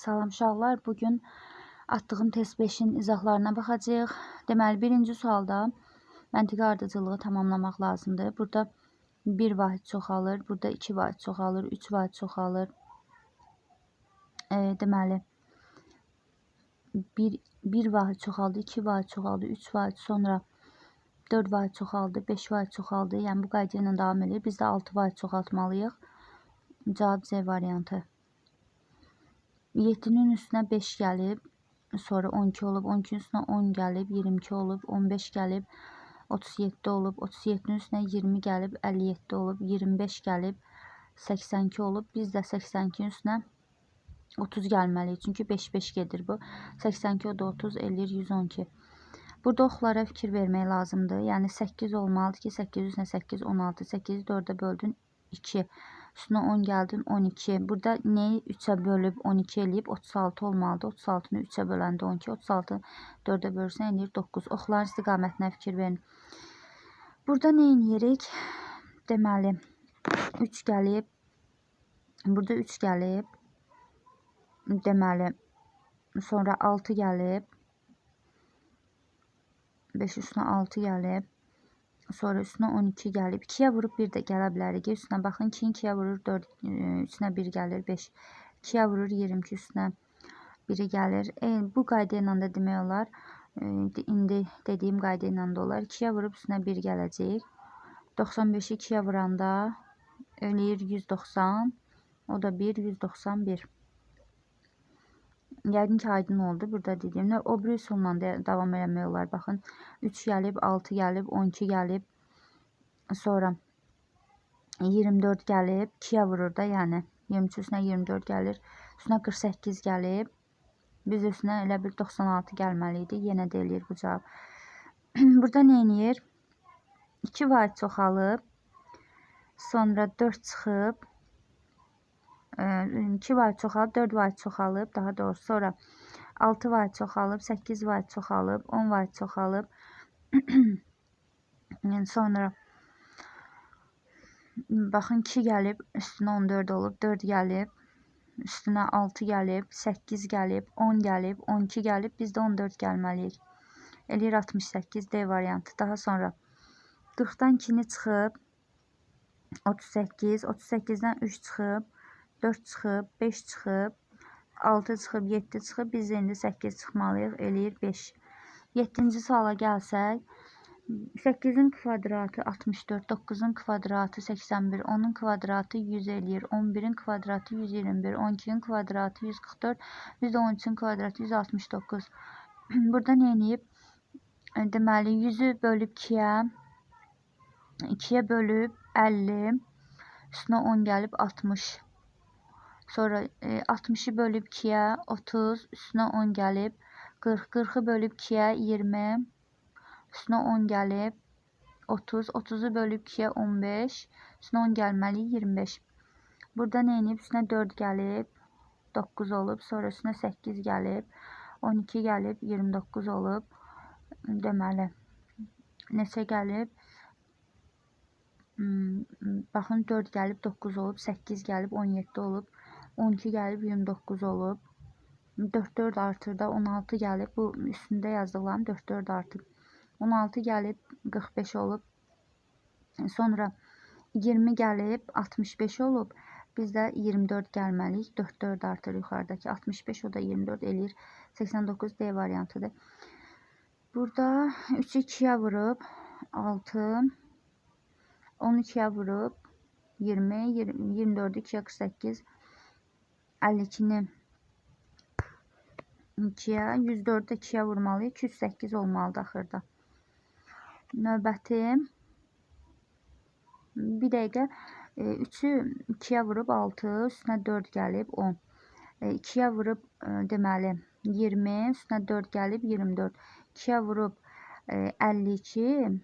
Salam uşaqlar, bugün atdığım test 5-in izahlarına baxacağıq. Deməli, birinci sualda məntiqi ardıcıllığı tamamlamaq lazımdır. Burada 1 vahid çoxalır, burada 2 vahid çoxalır, 3 vahid çoxalır. Deməli, 1 vahid çoxaldı, 2 vahid çoxaldı, 3 vahid, sonra 4 vahid çoxaldı, 5 vahid çoxaldı. Yəni, bu qayda ilə davam edir. Biz də 6 vahid çoxaltmalıyıq. Cavab C variantı. 7-nin üstünə 5 gəlib, sonra 12 olub, 12-nin üstünə 10 gəlib, 22 olub, 15 gəlib, 37 olub, 37-nin üstünə 20 gəlib, 57 olub, 25 gəlib, 82 olub. Biz də 82-nin üstünə 30 gəlməliyik. Çünki 5-5 gedir bu. 82 o da 30 eləyir 112. Burada oxlara fikir vermək lazımdır. Yəni 8 olmalıdır ki, 8 üstünə 8, 16, 8-i 4-ə böldün 2. Üstünə 10 gəldin 12. Burada nəyi 3-ə bölüb 12 eləyib 36 olmalıdır. 36-nı 3-ə böləndə 12, 36 4-ə bölürsən eləyir 9. Oxların istiqamətinə fikir verin. Burada nə edirik? Deməli 3 gəlib. Burada 3 gəlib. Deməli sonra 6 gəlib. 5 üstünə 6 gəlib. Sonra üstünə 12 gəlib. 2-yə vurub 1 də gələ bilərik. Üstünə baxın. 2-ni 2-yə vurur 4, üstünə 1 gəlir 5. 2-yə vurur 22 üstünə 1-i gəlir. Bu qayda ilə də demək olar. İndi dediyim qayda ilə də olar. 2-yə vurub üstünə 1 gələcək. 95-i 2-yə vuranda eləyir 190. O da 1, 191. Yəqin ki, aydın oldu. Burada dediyimdə o biri üsulla da davam eləmək olar. Baxın, 3 gəlib, 6 gəlib, 12 gəlib. Sonra 24 gəlib, 2-yə vurur da, yəni 23 üstünə 24 gəlir. Üstünə 48 gəlib. Biz üstünə elə bir 96 gəlməli idi. Yenə də eləyir bu cavab. Burada nə eləyir? 2 vahid çoxalıb. Sonra 4 çıxıb. 2 vahid çoxalıb, 4 vahid çoxalıb, daha doğrusu sonra 6 vahid çoxalıb, 8 vahid çoxalıb, 10 vahid çoxalıb. Yəni sonra baxın 2 gəlib, üstünə 14 olub, 4 gəlib, üstünə 6 gəlib, 8 gəlib, 10 gəlib, 12 gəlib, biz də 14 gəlməliyik. Eləyir 68 D variantı. Daha sonra 40-dan 2-ni çıxıb, 38, 38-dən 3 çıxıb, 4 çıxıb, 5 çıxıb, 6 çıxıb, 7 çıxıb. Biz indi 8 çıxmalıyıq. Eləyir 5. 7-ci suala gəlsək, 8-in kvadratı 64, 9-un kvadratı 81, 10-un kvadratı 100 eləyir, 11-in kvadratı 121, 12-in kvadratı 144, 113-ün kvadratı 169. Burada nə eləyib? Deməli, 100-ü bölüb 2-yə, 2-yə bölüb 50, üstünə 10 gəlib 60. Sonra 60-ı bölüb 2-yə 30, üstünə 10 gəlib 40, 40-ı bölüb 2-yə 20, üstünə 10 gəlib 30, 30-u bölüb 2-yə 15, üstünə 10 gəlməli 25. Burada nə edib? Üstünə 4 gəlib 9 olub, sonra üstünə 8 gəlib, 12 gəlib, 29 olub. Deməli, neçə gəlib? Baxın, 4 gəlib, 9 olub, 8 gəlib, 17 olub. 12 gəlib 29 olub. 4 4 artır da 16 gəlib. Bu üstündə yazdıqlarım 4 4 artıb. 16 gəlib 45 olub. Sonra 20 gəlib 65 olub. Biz də 24 gəlməliyik. 4 4 artır yuxarıdakı 65 o da 24 eləyir. 89 D variantıdır. Burada 3-ü 2-yə vurub 6, 12-yə vurub 20, 24-ü 2-yə 48, 52-ni 2-yə, 104-ü 2-yə vurmalıyıq. 208 olmalıdır axırda. Növbəti bir dəqiqə 3-ü 2-yə vurub 6, üstünə 4 gəlib 10. 2-yə vurub deməli 20, üstünə 4 gəlib 24. 2-yə vurub 52,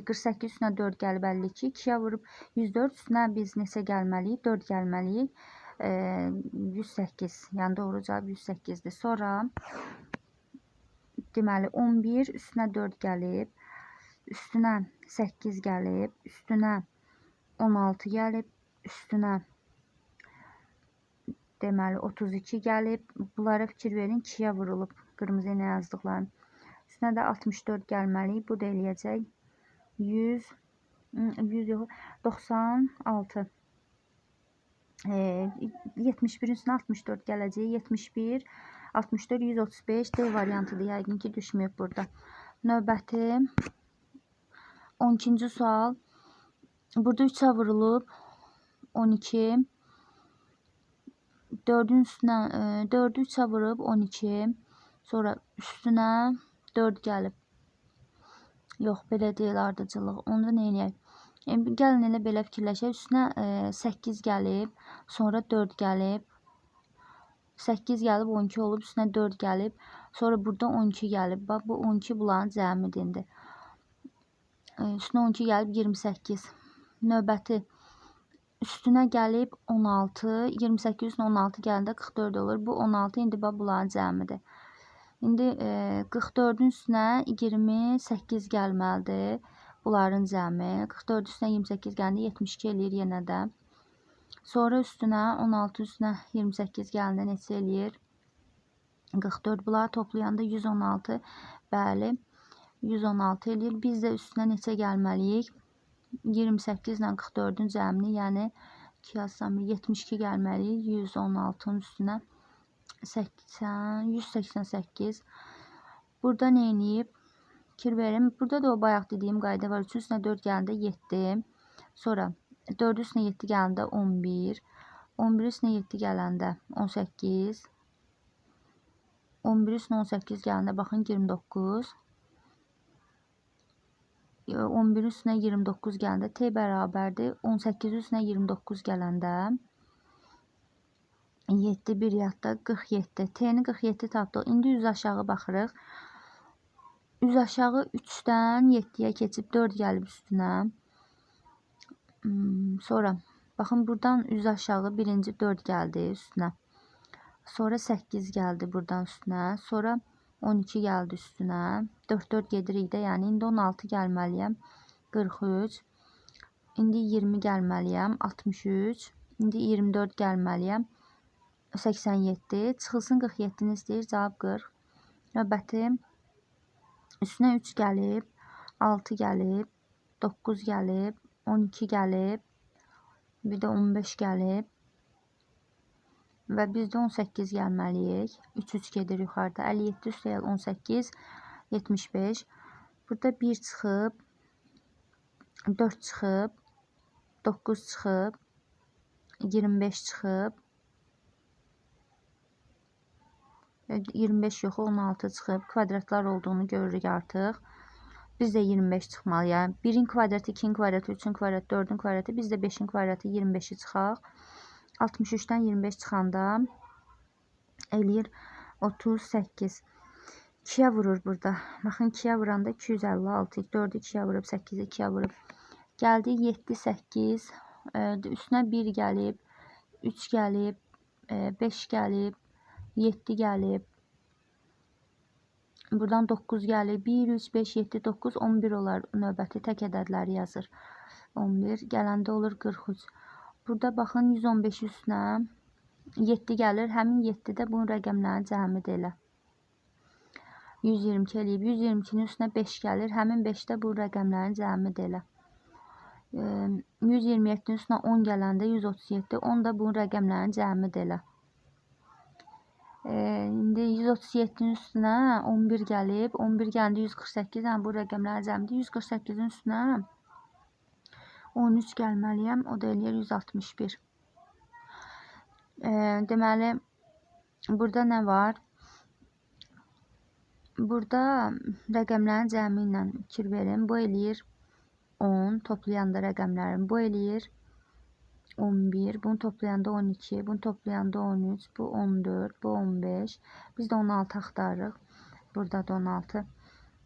48 üstünə 4 gəlib 52. 2-yə vurub 104, üstünə biz neçə gəlməliyik? 4 gəlməliyik. 108. Yəni doğru cavab 108-dir. Sonra deməli 11 üstünə 4 gəlib, üstünə 8 gəlib, üstünə 16 gəlib, üstünə Deməli 32 gəlib. Bunlara fikir verin, 2-yə vurulub qırmızı ilə yazdıqlarım. Üstünə də 64 gəlməli. Bu da eləyəcək 100, 100 yox, 96. 71-in üstünə 64 gələcək. 71, 64, 135 D variantıdır. Yəqin ki, düşməyib burada. Növbəti 12-ci sual. Burada 3-ə vurulub. 12. 4-ün üstünə 4-ü 3-ə vurub 12. Sonra üstünə 4 gəlib. Yox, belə deyil ardıcıllıq. Onda nə eləyək? Gəlin elə belə fikirləşək. Üstünə 8 gəlib, sonra 4 gəlib. 8 gəlib, 12 olub, üstünə 4 gəlib. Sonra burada 12 gəlib. Bax, bu 12 bunların cəmidir indi. Üstünə 12 gəlib, 28. Növbəti üstünə gəlib 16. 28 üstünə 16 gələndə 44 olur. Bu 16 indi bax bunların cəmidir. İndi 44-ün üstünə 28 gəlməlidir. Bunların cəmi. 44 üstünə 28 gələndə 72 eləyir yenə də. Sonra üstünə 16 üstünə 28 gələndə neçə eləyir? 44. Bunları toplayanda 116. Bəli, 116 eləyir. Biz də üstünə neçə gəlməliyik? 28 ilə 44-ün cəmini, yəni 2 yazsam 72 gəlməliyik. 116-nın üstünə 80, 188. Burada nə eləyib? Fikir verin. Burada da o bayaq dediyim qayda var. 3 üstünə 4 gələndə 7. Sonra 4 üstünə 7 gələndə 11. 11 üstünə 7 gələndə 18. 11 üstünə 18 gələndə baxın 29. 11 üstünə 29 gələndə T bərabərdir. 18 üstünə 29 gələndə 7 bir yadda 47. T-ni 47 tapdıq. İndi üz aşağı baxırıq. Üz aşağı 3-dən 7-yə keçib 4 gəlib üstünə. Sonra baxın buradan üz aşağı birinci 4 gəldi üstünə. Sonra 8 gəldi buradan üstünə. Sonra 12 gəldi üstünə. 4 4 gedirik də, yəni indi 16 gəlməliyəm. 43. İndi 20 gəlməliyəm. 63. İndi 24 gəlməliyəm. 87. Çıxılsın 47-ni istəyir. Cavab 40. Növbəti üstünə 3 gəlib, 6 gəlib, 9 gəlib, 12 gəlib, bir də 15 gəlib və biz də 18 gəlməliyik. 3 3 gedir yuxarıda. 57 üstəgəl 18, 75. Burada 1 çıxıb, 4 çıxıb, 9 çıxıb, 25 çıxıb, 25 yox, 16 çıxıb. Kvadratlar olduğunu görürük artıq. Biz də 25 çıxmalı. Yəni 1-in kvadratı, 2-in kvadratı, 3-ün kvadratı, 4-ün kvadratı. Biz də 5-in kvadratı 25-i çıxaq. 63-dən 25 çıxanda eləyir 38. 2-yə vurur burada. Baxın 2-yə vuranda 256. 4-ü 2-yə vurub, 8-i 2-yə vurub. Gəldi 7, 8. Üstünə 1 gəlib, 3 gəlib, 5 gəlib, 7 gəlib. Buradan 9 gəlir. 1, 3, 5, 7, 9, 11 olar. Növbəti tək ədədləri yazır. 11 gələndə olur 43. Burada baxın 115 üstünə 7 gəlir. Həmin 7 də bunun rəqəmlərin cəmidir elə. 122 eləyib. 122-nin üstünə 5 gəlir. Həmin 5 də bu rəqəmlərin cəmidir elə. 127-nin üstünə 10 gələndə 137. 10 da bunun rəqəmlərin cəmidir elə. İndi 137-nin üstünə 11 gəlib. 11 gələndə 148. Yəni bu rəqəmlərin cəmidir. 148-in üstünə 13 gəlməliyəm. O da eləyir 161. Deməli, burada nə var? Burada rəqəmlərin cəmi ilə fikir verin. Bu eləyir 10. Toplayanda rəqəmlərin. Bu eləyir 11. Bunu toplayanda 12. Bunu toplayanda 13. Bu 14. Bu 15. Biz də 16 axtarırıq. Burada da 16.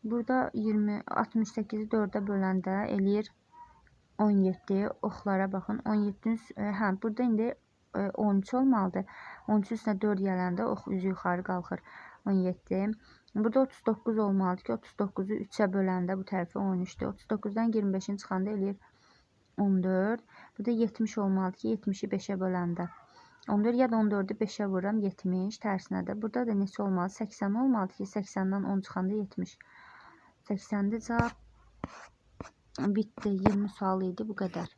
Burada 20, 68-i 4-ə böləndə eləyir 17. Oxlara baxın. 17-nin, hə, burada indi 13 olmalıdır. 13 üstünə 4 gələndə ox üzü yuxarı qalxır. 17. Burada 39 olmalıdır ki, 39-u 3-ə böləndə bu tərəfi 13-dür. 39-dan 25-in çıxanda eləyir 14. Burada 70 olmalıdır ki, 70-i 5-ə böləndə 14 ya da 14-ü 5-ə vururam 70, tərsinə də. Burada da neçə olmalı? 80 olmalıdır ki, 80-dən 10 çıxanda 70. 80-dir cavab. Bitdi. 20 sual idi. Bu qədər.